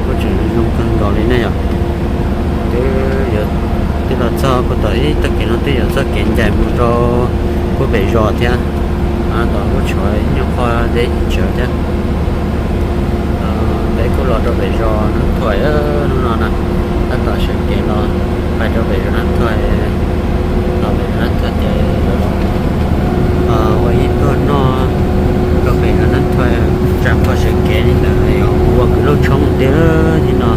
Kuj tseem zoo kawg nkaus li ne yom. Twb yuav, twb los txog kuj tom ib tag kis no twb yuav txoj kev ncaim mus rau kuj pem zos thiab. Tom kuj tshuav ib nyuag qho deb tsawv thiab. Peb kuj los rau pem zos Nab Thuais hnub no na, tab tom sawv kev los pais rau pem zos Nab Thuais, los pem zos Nab Thuais ces ua ib tuaj noj rau pem zos Nab Thuais, tsam pom sawv kev li ntawd yuav ua kwv lauj tshoob tiag li no,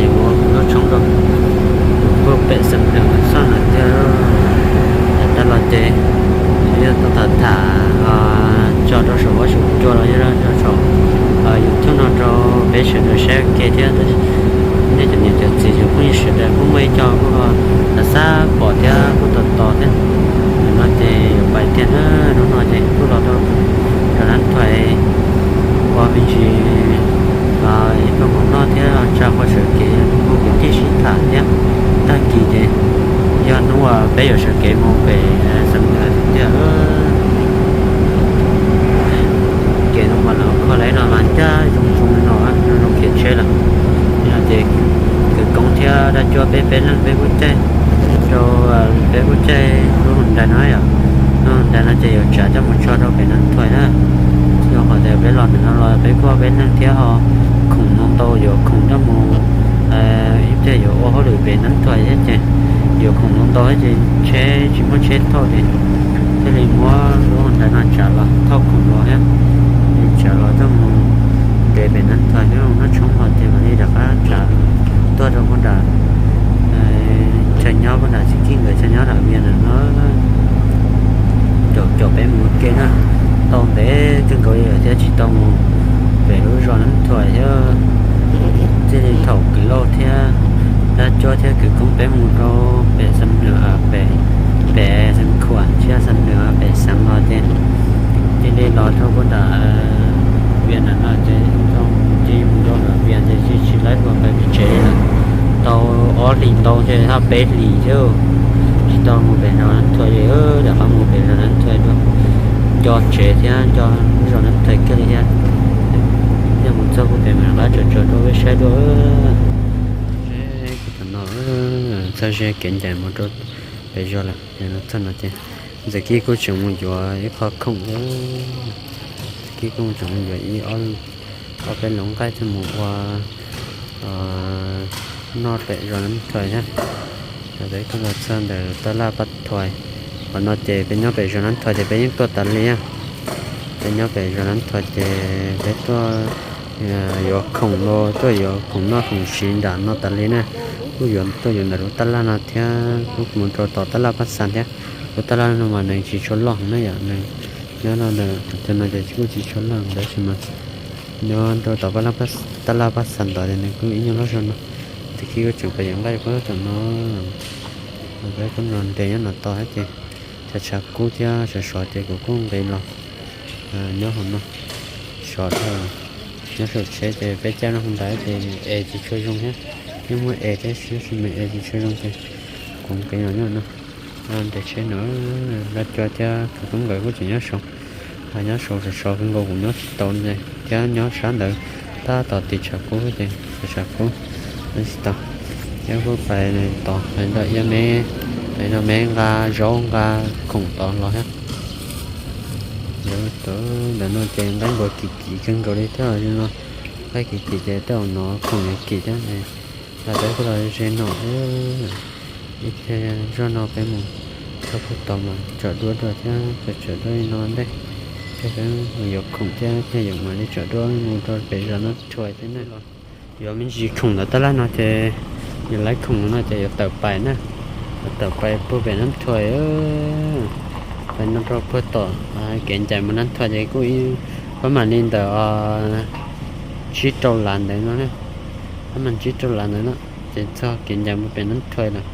yuav ua kwv lauj tshoob rau kuj pem Xam Nws Xaj Nws tiag. Tag los ces yog tuaj tham tham tso rau saum huab saum cua los yog rau saum YouTube no rau peb sawv daws saib ua ke thiab. Nej cov niam cov txiv cov phooj ywg sawv daws kuj muaj ib co kuj ho xav pom thiab kuj tos tos thiab. Nim no ces yuav pais tiag na, hnub no ces kuj los rau zos Nab Thuais ua me ntsis ib pluag mov noj thiab tsa qhua sawv kev mus kwv tij sib tham thiab. Tag kis ces yog hnub uas peb yuav sawv kev mus pem Xam Nws tiag. Kev no mas lawv kho lawv no mas ncaj zoo zoo no, zoo zoo khiav tsheb lawm. Yog ces kwv Koob thiab dab cuab peb peb leeg peb kuj caij rau, peb kuj caij lub nrais no yom. Lub nrais no ces yuav tsav coj mus tso rau pem Nab Thuais na. Yog qhov tias peb los ntawm no los peb kuj peb leeg thiab ho khoom no ntau yuav khoom coj mus, ib pliag yuav ua hauj lwm pem Nab Thuais thiab ces yuav khoom no ntau thiab ces tsheb tsis muaj tsheb thauj ces thiaj li muab lub nrais no tsav los thauj khoom los thiab. Tsav los coj mus nres pem Nab Thuais thiab noj tshoob los ces mam li rov qab tsav tuaj rau puag nram chaw nyob puag nram txiv Kij nkawd chaw nyob nram Vias Nas no. Caum caum peb mus ua ke na, tau ntev kawg nkaus li lawm thiab tsis tau mus pem lub zos Nab Thuais thiab. Txij li thaum kwv Lauj thiab dab cuab thiab kwv Koob peb mus rau pem Xam Nws, pem, pem Xam Khuam thiab Xam Nws pem Xeev los ces cia li los rau puag nram Vias Nas no ces cia li mus rau nram Vias ces tsis, tsis laib ua pais pem tsev li lawm. Tau ob hlis ntau ces haj peb hlis thiab tsis tau mus pem zos Nab Thuais li, rov qab mus pem zos Nab Thuais dua, nco tsev thiab nco zos Nab Thuais kiag li thiab. Yog mus txog kuj pem mam rov qab tso tso rau peb saib dua. Tam no txog ze kev ncaim mus rau pem zos lawm, txog no ces Ntxawm Kib kuj tseem mus yuav ib qho khoom, Ntxawm Kib kuj tseem mus yuav ib ob peb lub nqaij thiaj mus ua noj pem zos Nab Thuais thiab. Yog peb kuj los txog ntawm tab laj Paj Thuais. Qhov no ces peb nyob pem zos Nab Thuais ces peb yeej tuaj tas li. Peb nyob pem zos Nab Thuais ces peb tuaj yuav khoom los tuaj yuav khoom noj khoom siv nram no tas li na. Kuj yuav tuaj yuav ntawm lub tab laj no thiab kuj mus rau tom tab laj Paj Xas thiab. Lub tab laj no mas nws tsis tshua loj na yom, nws nyob rau ntawm qhov chaw no ces kuj tsis tshua loj tab sis mas nyob rau tom tab laj Paj Xas ntawd ces nws kuj ib nyuag loj zog no. Ntxawm Kib kuj tseem pais yuav nqaij puag tom no. Peb kuj los nres nyob no tos thiab ces tshav tshav kub thiab sov sov ces kuv kuj nqis los nyob hauv no. Sov dhau, nyob saum tsheb ces peb caij no hauv ntawd ces es tsis tshua zoo thiab. Yeej muaj es thiab tab sis mas es tsis tshua zoo ces kuv nqis los nyob no. Nres tsheb no, dab cuab thiab kwv Koob nkawd kuj tseem nyob saud. Nyob saud sov sov kawg nkaus kuv nyob tsis tau li thiab nyob sab ntawd tab tom tiv tshav kub ces tiv tshav kub nyob tsis tau. Thiab kuj pais tod pais ntawm ia me, pais no me nqa zaub nqa khoom tod los thiab. Ntawm no ces nqaij npua kim kim kawg nkaus li thiab no. Nqaij kim kim ces tej zaum no khoom yuav kim thiab. Los peb kuj los ze no, ib pliag zoj no peb mus txog puag tod mas tsam duab dua thiab, tsam tsam duab li no ntej, peb mus yuav khoom thiab thiaj yuav mam li tsam duab mus rau pem zos Nab Thuais thiab na. Yuav me ntsis khoom ntawm tab laj no ces yuav laib khoom no ces yuav tawm pais na, yuav tawm pais puag pem Nab Thuais. Pais no rau puag tom kev ncaim mus Nab Thuais ces kuj pab mam li ntawm tsib rau lav ntawd no, pab mam tsib rau lav ntawd no ces txog kev ncaim mus pem Nab Thuais lawm.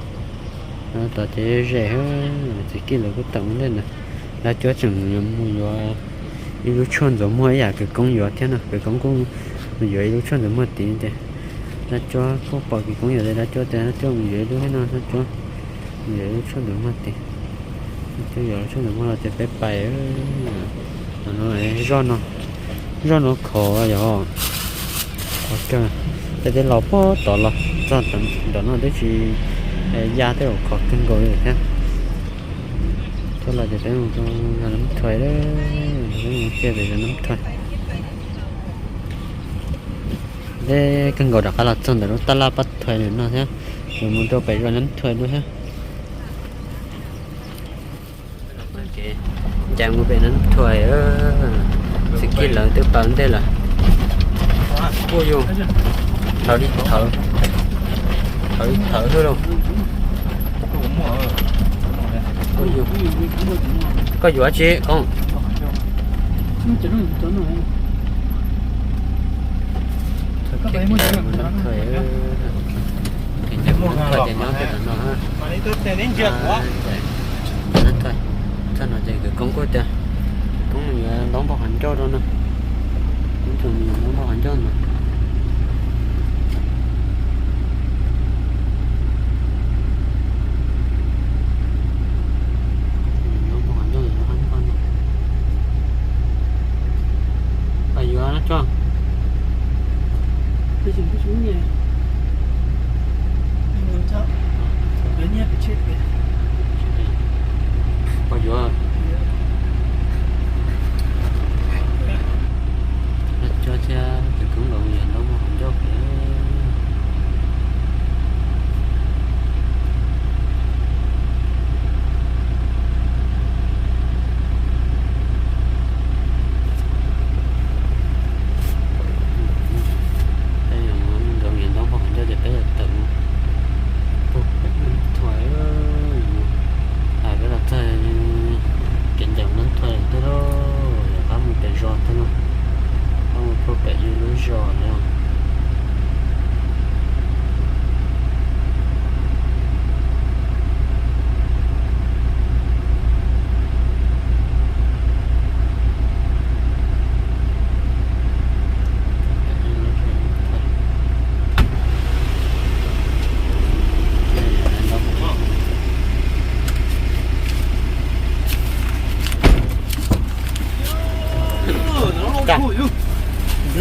Tod ces ze, txiv kij lawv kuj tawm ua ntej ntawd. Dab cuab tseem mus yuav ib lub tshuaj ntxuav muag ib yam kwv Koob yuav thiab no, kwv Koob kuj mus yuav ib lub tshuaj ntxuav muag tid ces dab cuab kuj pom kwv Koob yuav ces dab cuab tias dab cuab mus yuav ib lub thiab no, dab cuab mus yuav ib lub tshuaj ntxuav muag tid. Dab cuab yuav lub tshuaj ntxuav muag los ces peb pais. Zoj no, zoj no khov yog, khov kawg. Peb twb los puag tod los txog ntawm no twb tsis ya tej zaum khov kawg nkaus li thiab. Txog los ces peb mus rau Nab Thuais, peb mus kiag pem zos Nab Thuais. Deb kawg nkaus rov qab los txog ntawm lub taj laj Pab Thuais no thiab, yuav mus rau pem zos Nab Thuais dua thiab. Ncaim mus pem Nab Thuais, txiv kij lawv twb paws ntej lawm. Kuj yus, thawv li thawv, thawv li thawv xwb lauj. Koj yuav tsi koob? Nab Thuais, nyob tej tom no. Nab Thuais, txog no ces kwv Koob kuj tias, kwv Koob nws yuav ntaub npog qhov ncauj rau no. Kuv tseem nws yuav ntaub npog qhov ncauj no. Ntaub npog qhov ncauj no, pab yuav no tso. Pab yuav. Cov thiab kwv Koob los yog ntaub npog qhov ncauj pem. Peb yuav mus nrog yawg ntaub npog qhov ncauj ces peb yuav tawm mus puag pem Nab Thuais. Hais peb los txog kev ncaim Nab Thuais lawm thiab lauj, yuav rov qab mus pem zos thiab lauj, rov qab mus puag pem yus lub zos lawm.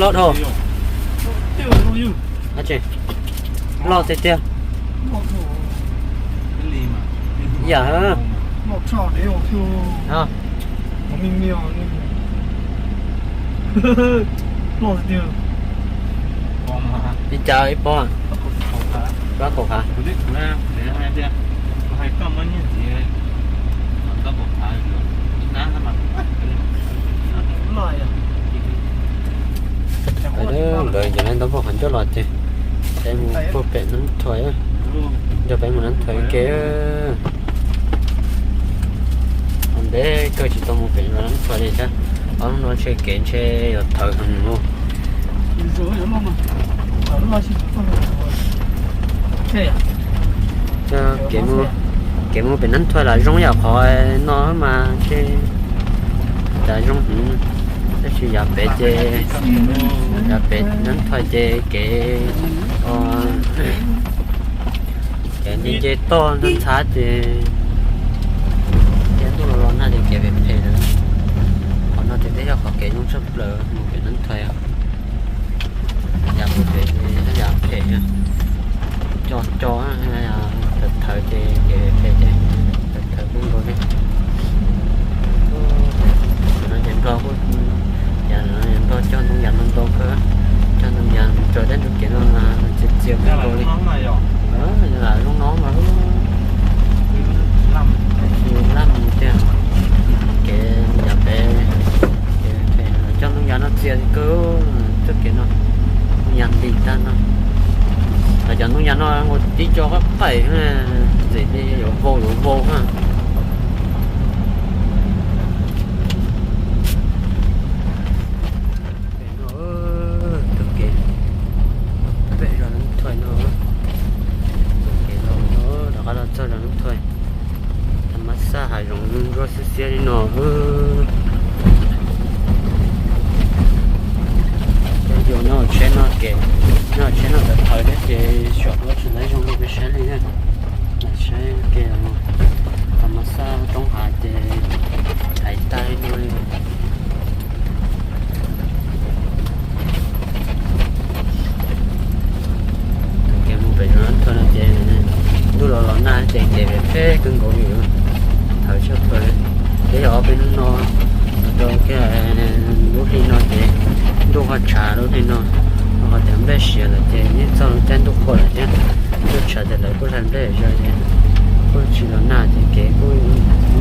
Loj dhau. Loj tiag tiag. Yam. Li cas ib pob? Pob kaum phav. Nkawd cov ntaub npog qhov ncauj los ces peb mus puag pem Nab Thuais, nrog peb mus Nab Thuais ua ke. Ua ntej kawg tsis tau mus pem Nab Thuais li thiab, ob hnub no ntshe kev ntshe yuav thawv heev li. Kev mus, kev mus pem Nab Thuais los zoo yam qhov no mas ntshe cas zoo heev, tab sis yav pem ces, yav pem Nab Thuais ces kev, kev nce nce toj ntxhab ntxhab ces thiab ntuj los los nag ces kev phem phem lawm. Qhov no ces twb yog qhov kev zoo tshaj plaws mus pem Nab Thuais. Yav pem ces yog yav phem, co co, thawv thawv ces kev phem ces thawv thawv kub nkaus li. No ces Nplog kuj, yav no Nplog cog ntoo yas no ntau kawg, cog ntoo yas tsuas tej ntug kev no mas txias txias kub nkaus li. Zoo no mas, tsis laj mus tiag, kev yav pem, kev phem cog ntoo yas no txias kawg, txoj kev no ntoo yas ntim tag no. Los cov ntoo yas no ua tib co qab qaim, ntxim li yuav vau yuav vau na. Tus kev pem zos Nab Thuais no, tus kev los no rov qab los txog zos Nab Thuais. Tha mas xaj hav zoov ntsuab xiab xiab li no. Cov yus nyob tsheb no kev, nyob tsheb no tawv tawv thiab ces xyov puas tsis tau zoo li peb saib li na. Saib kev tha mas xaj roob hav ces hais tag li no li. Los nag ces kev phem kawg nkaus li, thaum tshaj plaws li. Ces yog ob peb hnub no, rau kiag lub hli no ces ntuj ho tshav lub hli no, ho tias nplej siav lawm ces yeej txog lub caij ntuj qua lawm thiab. Ntuj tshav ces lawv kuj hlais nplej zog ces kuj tsis los nag ces kev kuj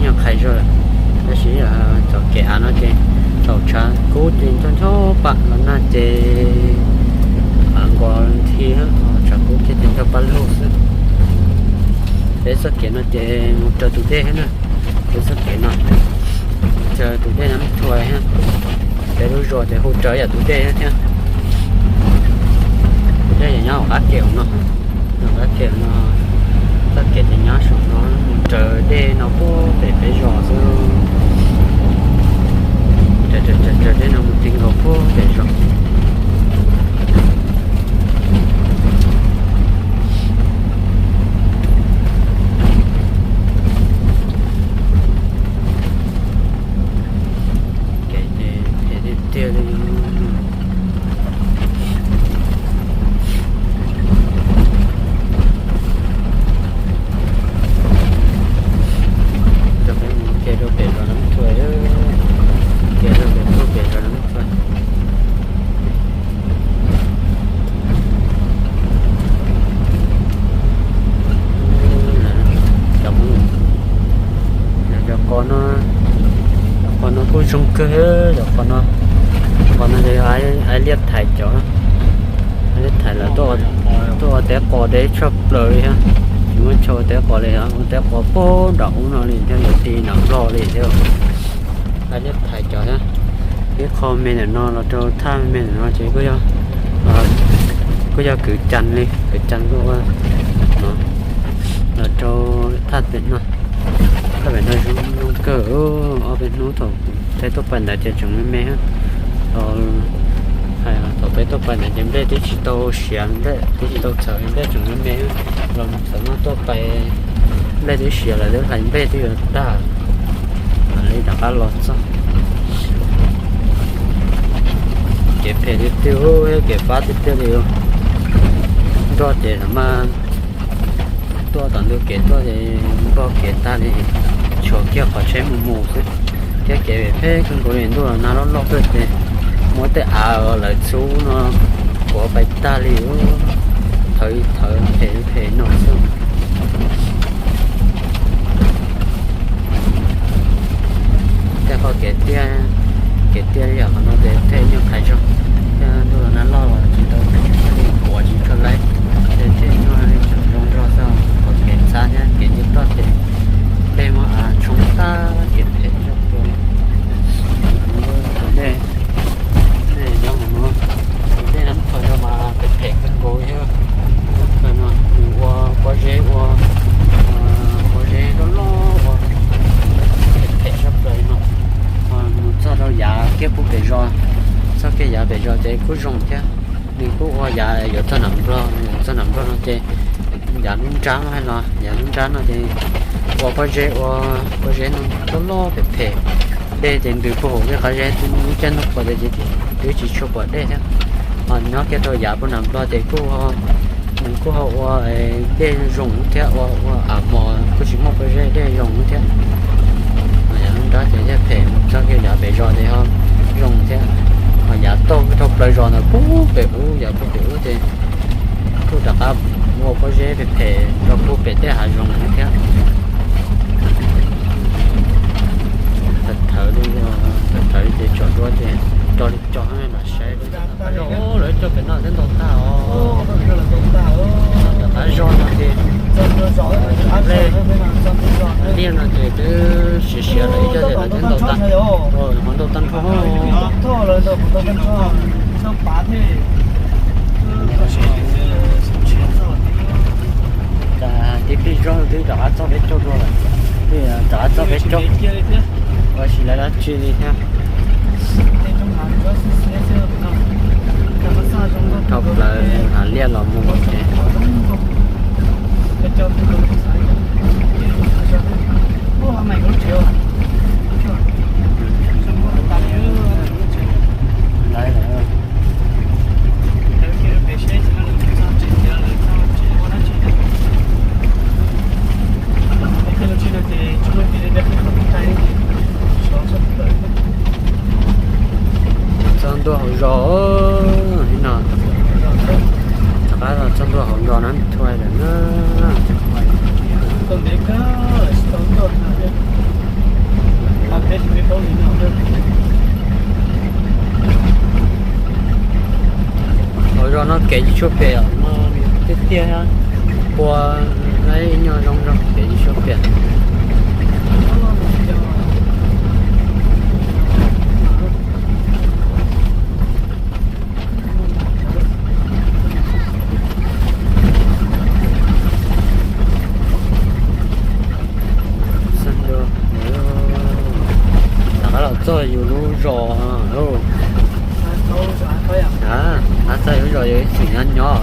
nyuaj qhais zog lawm. Tab sis cov kev av no ces thaum tshav kub ces ncho ncho pam, los nag ces av nkaus nthi, tshav kub ces ncho paj lug xwb. Peb txoj kev no ces mus raws tus dej thiab na. Peb txoj kev no raws tus dej Nab Thuais thiab. Peb lub zos ces hu raws yam tus dej thiab. Tus dej ces nyob hauv qab kev no, hauv qab kev no, txoj kev ces nyob saum no, mus raws dej no puag pem peb zos xwb. Raws, raws, raws dej no mus ti nkaus puag pem zos. Kev ces phem tiag tiag li. Coj peb mus kev rau pem zos Nab Thuais, kev rau pem, pem zos Nab Thuais. Cov qos no, cov qos no kuj zoo kawg, cov qos no, qos no ces yog Aib Liaj Thaiv cov, Aib Liaj Thaiv lawv tuaj ua teb qos deb tshaj plaws li thiab. Tsis muaj chaw ua teb qos li, ua teb qos puag nram ub no li thiab, yuav ti nram Nplog li thiab. Aib Liaj Thaiv cov thiab. Ib qho me ntawm no los rau thaj me ntawm no ces kuj yog kwv Cas li, kwv Cas kuj ua no los rau thaj pem no. Thaj pem no zoo kawg, ob peb hnub thaum peb tuaj pais ntawd ces tseem me me. Thaum peb tuaj pais ntawd ces nplej twb tsis tau siav, nplej twb tsis tau txhawv, nplej tseem me me. Los txawm no tuaj pais nplej twb siav lawm, twb hlais nplej twb yuav tag li rov qab los txog. Kev phem tiag tiag, kev fab tiag tiag li. Nroj ces mas tuaj tom ntug kev tuaj ces npog kev tag li, tshuav kiag qhov tsheb mus mus xwb. Thiab kev phem kawg nkaus li, ntuj los nag loj loj kawg ces muab tej av lawv txhub no kuav pais tag li, thawv thawv phem phem no xwb. Tej qhov kev tiaj, kev tiaj li yam qhov no ces thiaj nyuaj qhaiv zog. Thiab ntuj los nag loj los tsis tau, thiaj li kuav tsis tshua laib, ces thiaj nyuaj li tseem zoo zog xwb. Qhov kev ntxhab thiab kev nce toj ces dej muab av tshoob tag, kev phem zog kawg. Tus dej, dej nyob hauv no, tus dej Nab Thuais no mas phem phem kawg nkaus thiab. Nab Thuais no nws ua pob zeb, ua pob zeb loj loj, ua phem phem zog plaws no. Mus txog rau yav kiag pub pem zos, txog kiag yav pem zos ces kuj zoo thiab. Nws kuj ua yav yuav txog nram Nplog, nws yuav txog nram Nplog no ces yav nruab nrab no hais los, yav nruab nrab no ces ua pob zeb, ua pob zeb no loj loj phem phem. Dej ces ntws puag hauv tej qab zeb, lub caij ntuj qua ces twb tsis tshua pom dej thiab. Ho nyob kiag rau yav puag nram Nplog ces kuj, nws kuj ho ua dej zoo thiab, ua ua av mos kuj tsis muaj pob zeb, dej zoo thiab. Yav nruab nrab ces thiaj phem, txog kiag yav pem zos ces ho zoo thiab. Ho yav toj dhau plaws zos ntawd pub pem ub, yav pub pem ub ces kuj rov qab ua pob zeb phem phem rau pub pem tej hav zoov thiab. Thawv thawv li, thawv thawv li ces tsom duab ces tso li tso los saib. Lawv coj pem no twb ntau tag os. Qab zog no ces, nplej liaj no ces twb siav siav lawm ib co ces lawv twb ntau tag. Hov ntau tag nrho. Cas tib plig zog twb rov qab txog peb caug dua lawm. Twb rov qab txog peb caug, ua tsis lawv dab tsi li thiab. Dhau plaws hav liaj los mus ces lawv lawm. Nab Thuais lawm na. Hauv zos no kev tsis tshua pem, tiaj tiaj, pua ib nyuag zoo zog, kev tsis tshua pem. Rov qab los txog yus lub zos lawm. Rov qab txog yus lub zos, yus ib txwm nyob nyob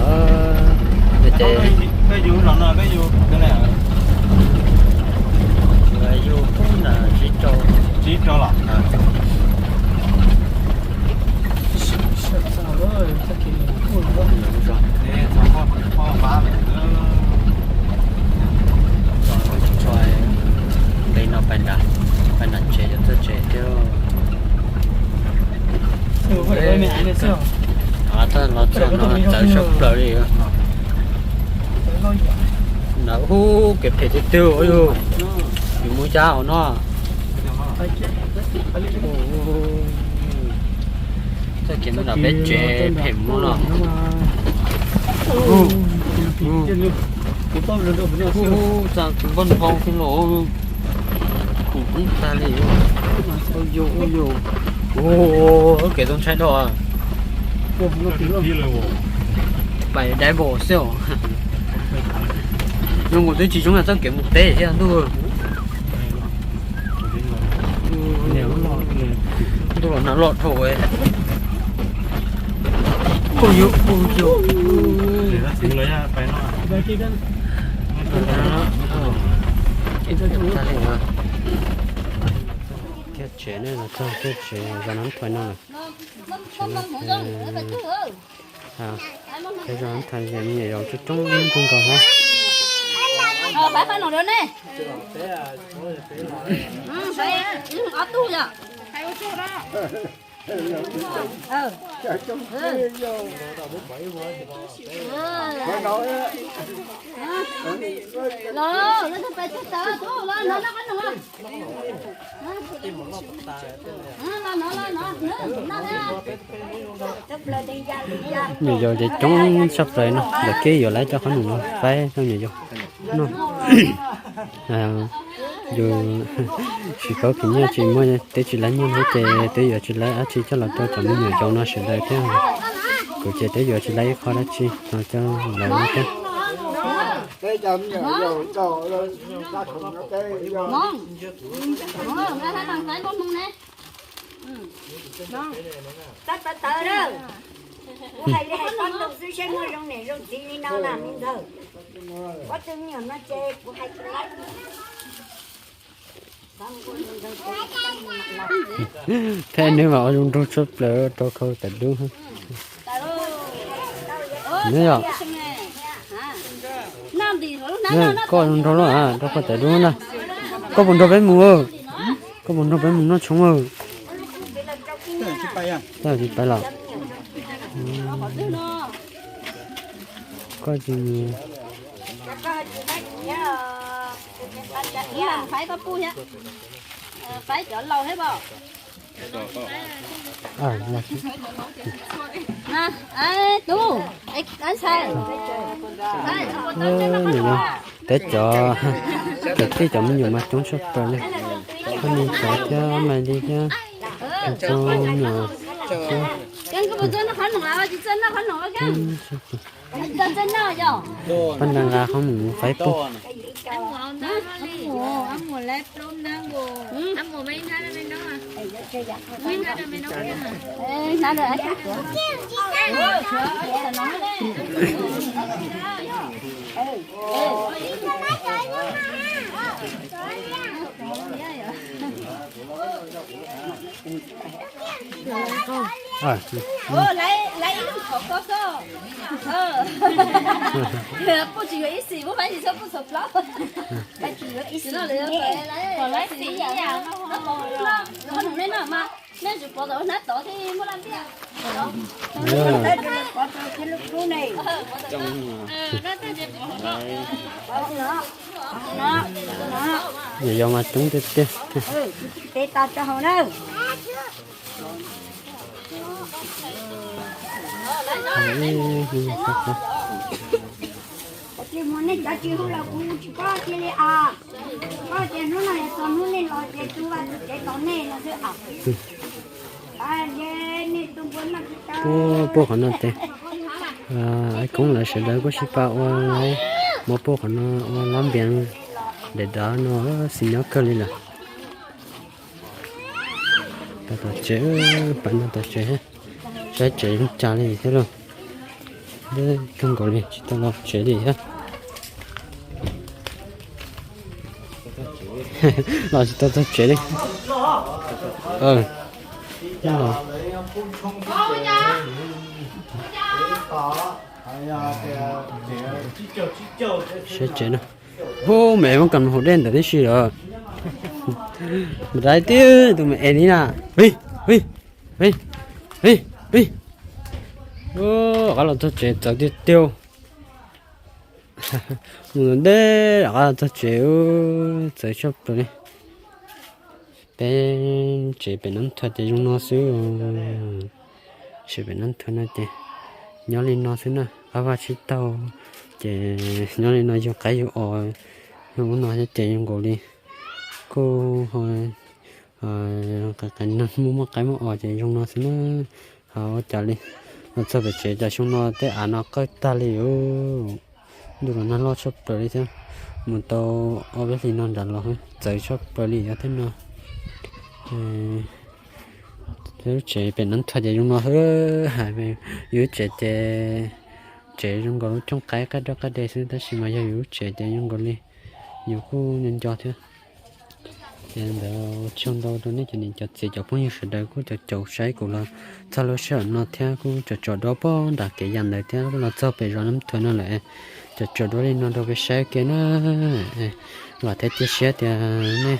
ces yus pub ntawm tsib rau, tsib rau los. Nqe no pais nram, pais nram tsev, yuav txog tsev thiab. Los txog no txawv tshaj plaws li. Nram ub kev phem tiag tiag yus, yus mus yam hauv no. Txoj kev mus nram peb tsev phem mus no. Ub, txaj kuv npaj npau xwb los. Kuv tag li. Ub, kev tau ntshai dhau. Pais dai npaum xwb os. Zoo nkaus twb tsis zoo yam txoj kev mus teb thiab ntuj. Ntuj los nag loj dhau. Ub, yus, ub, yus. Kiag tsev ne, los txog kiag tsev zos Nab Thuais no lawm. Tsev zos Nab Thuais me nyuam yaus coob coob kawg nkaus hab. Me nyuam yaus ces coob tshaj plaws no, lawv kev yuav lawv cov qhob noom no faib rau me nyuam yaus no. Yus tsis paub khwv nyiaj, tsis muaj, twb tsis laib nyiaj thiab ces twb yuav tsis laib dab tsi coj los rau cov me nyuam yaus no sawv daws thiab. Kuv ces twb yuav tsis laib ib qho dab tsi los coj lawv no thiab. Txhob tawv tawv na. Kuv hais li hais poj ntxoog xwb, saib muaj zoo niam zoo txiv li no na me ntxawg. Poj ntxoog me nyuam no ces kuv hais tsis laib. Peb neb mas ua zoo nraug tshaj plaws rau khau tawv dub. Neb yom, koj zoo nraug loj rau khau tawv dub na. Koj puas nrog peb mus? Koj puas nrog peb mus noj tshoob? Koj tsis pais los? Koj tsis mus. Teb cov, cov tij cov me nyuam mas coob tshaj plaws li. Koj niag cov thiab Maiv Lis thiab, cov me nyuam thiab. Paj nqa qhob mus faib pub. Ua, laiv ib lub qhov ko xwb. Puj tsis yuav ib xis, muab pab tsis txhob puj txhua plaub. Tsis yuav ib xis, laiv xis ib yam no. Nej zus pov tau hnab tod thiaj muaj laj ntiaj. Yog mas coob tiag tiag. Puag qhov no tes, ib koob lawv sawv daws kuj sib pab ua lawv, muab puag qhov no ua lab npias daim dav no xis nyob kawg li lawm. Tom tsev, pab no tom tsev, saib tsev zoo cas li thiab lauj. Deb kawg nkaus li tsis tau los tsev li thiab. Los tsis tau txog tsev li. Saib tsev no. Hu, me muab kam hauv dej ntawd tib si lawm. Nrad tib tus me es ni na. Vij, vij, vij, vij, vij. Qab los txog tsev txawv tiag tiag. Mus deb rov qab los txog tsev, txawv tshaj plaws li. Peb tsev pem Nab Thawj ces zoo no xwb. Tsev pem Nab Thawj no ces nyob li no xwb na, qab vaj tsib taug, ces nyob li no yug qaib yug os, yug ub no ces zoo nkaus li kuj qe muaj muaj qaib muaj os ces zoo no xwb na. Ho ua cas li, los txog pem tsev cas xyoo no tej av no qawj tag li os. Ntuj los nag loj tshaj plaws li thiab, mus tau ob peb hlis no nram los txawv tshaj plaws li os thiab no. Lub tsev pem Nab Thawj ces zoo no xwb, hais yus lub tsev ces, tsev zoo nkaus lub cooj qaib qab doj qab de xwb tab sis mas yog yus lub tsev ces zoo nkaus li yus kuj nco nco thiab. Ces ntawd ua tsaug ntau rau nej cov niam cov txiv cov phooj ywg sawv daws kuj caum caum saib kuv los txog lub sij hawm no thiab kuj caum caum duab pog nram kev yam ntawd thiab los txog pem zos Nab Thawj no lawm, caum caum duab li no rau peb saib ua ke na. Vam thiab cia siab tias nej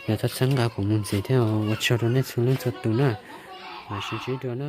yuav txhawb nqa kuv mus ntxiv thiab, ua tsaug rau nej txhua leej txhua tus na. Mam sib ntsib dua na.